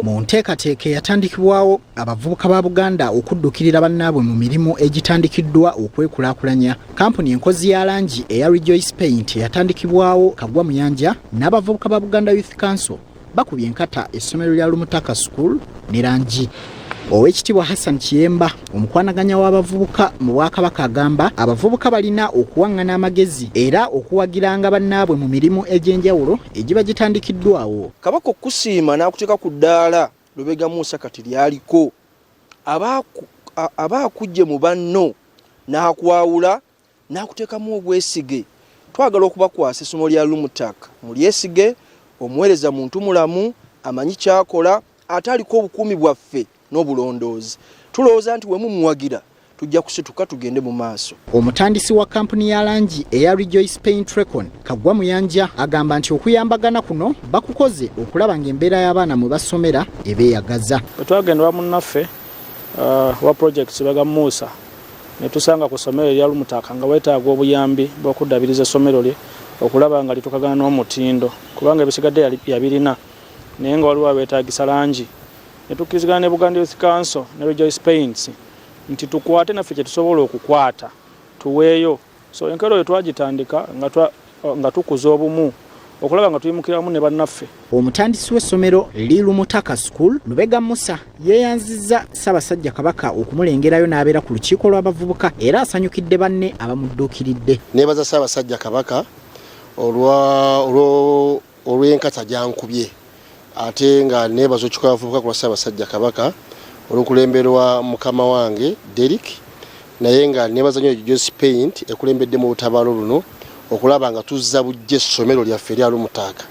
Mu nteekateeka eyatandikibwawo abavubuka ba Buganda okuddukirira bannaabwe mu mirimu egitandikiddwa okwekulaakulanya, kampuni enkozi ya langi eya Rejoice Paint eyatandikibwawo Kaggwa Muyanja n'abavubuka ba Buganda Youth Council bakubye enkata essomero lya Lumutaka School ne langi. Oweekitiibwa Hassan Kiyemba, omukwanaganya w'abavubuka mu Bwakabaka, agamba abavubuka balina okuwaŋŋana amagezi era okuwagiranga bannaabwe mu mirimu egy'enjawulo egiba gitandikiddwawo. Kabaka okukusiima n'akuteeka ku ddaala Lubega Musa kati lyaliko, aba akuggye mu banno n'akwawula n'akuteekamu obwesige. Twagala okubakwasa essomo lya Lumutak mulyesige, omuweereza muntu mulamu, amanyi ky'akola ate aliko obukuumi bwaffe n'obulondoozi. Tulowooza nti wemumuwagira tujja kusituka tugende mu maaso. Omutandisi wa kkampuni ya langi eya Rejoice Paint Recon, Kaggwa Muyanja, agamba nti okuyambagana kuno bakukoze okulaba ng'embeera y'abaana mwe basomera ebeeyagaza. Bwe twagenda wa munnaffe wa projects Lubega Musa ne tusanga ku ssomero erya Lumutaka nga weetaaga obuyambi bw'okuddabiriza essomero lye okulaba nga litukagana n'omutindo kubanga ebisigadde yabirina naye nga waliwo abeetaagisa langi ne tukkirizigana ne Buganda Youth Council ne Rejoice Paints nti tukwate naffe kye tusobola okukwata tuweeyo. So enkeera oyo twagitandika nga tukuza obumu okulaba nga tuyimukiramu ne bannaffe. Omutandisi w'essomero li Lumutaka School, Lubega Musa, yeeyanzizza Ssaabasajja Kabaka okumulengerayo n'abeera ku lukiiko lw'abavubuka era asanyukidde banne abamudduukiridde. Neebaza Ssaabasajja Kabaka olw'enkata gy'ankubye ate nga neebaza olukiiko lw'abavubuka ku lwa Ssaabasajja Kabaka olukulemberwa mukama wange Derrick, naye nga neebaza nnyo Rejoice Paint ekulembedde mu lutabaalo luno okulaba nga tuzza buggya essomero lyaffe erya Lumutaka.